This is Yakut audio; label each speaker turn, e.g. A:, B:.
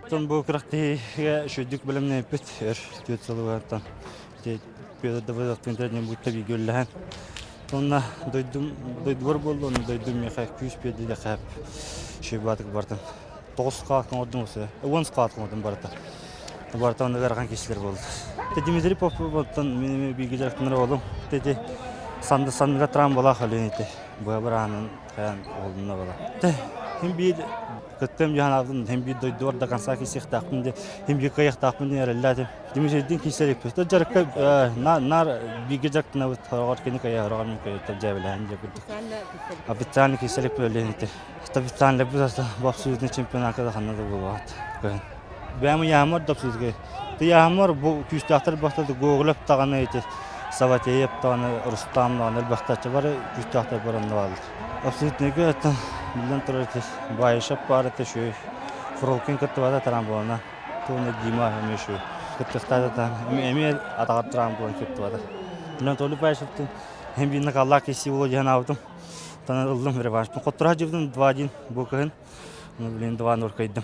A: Оттон бу күрэхтэһиигэ үчүгэйдик бэлэмнэммиппит өр түөрт сылыттан Петр Давыдовтыын тренер будто бииргэ үлэлэһэн уонна дойдум дойдубар буолла уонна дойдум миэхэ күүс биэрдэ диэххэ үчүгэй баатык бартын тоҕус хаат оҥордум уон хаат оҥордум барыта барыта онно ыарахан киһилэр буолла Дмитрий Поповтан мин эмиэ бииргэ дьарыктанар уолум ити санды санныга травмалаах өлүөн ити быа быраанын хайан уолунна буола хим биир Кыттыам дьаһанаабытын һин биир дойдубар до конца киирсиэхтээхпин диэн, һин биир кыайыахтаахпын диэн эрэллээтим. Дмитрийдиин киирсэрикпит. Дьарыкка наар бииргэ дьарыктанабыт, хороҕор кини кыайа, хороҕор мин кыайыттан дьээбэлэһэн дьэ курдук. Официально киирсэрикпит өлүөн ити. Официально бу абсолютный чемпионакка да ханна да буолбат. Бэйэм ыйаамар да абсолютный. Ыйаамар бу күүстээхтэр бахтады Гоголев даҕаны ити Саватеев даҕаны Рустам даҕаны элбэхтээччи бары күүстээхтэр бар онно бааллар. Абсолютныйга это биллэн турар ити Баишев баар этэ үчүгэй. Фролкин кыттыбата трамплана. Туона Дима эмиэ үчүгэй. Кыттыахтаата таан эмиэ атаҕар трамплан кыттыбата. Анатолий Баишевтын hem биирне каллаах киси буолуо диэн аабытым. Тана ыллым реваншпын. Хоттура дьыбытым 2-1 бу кыһын. Блин 2-0 кыйдым.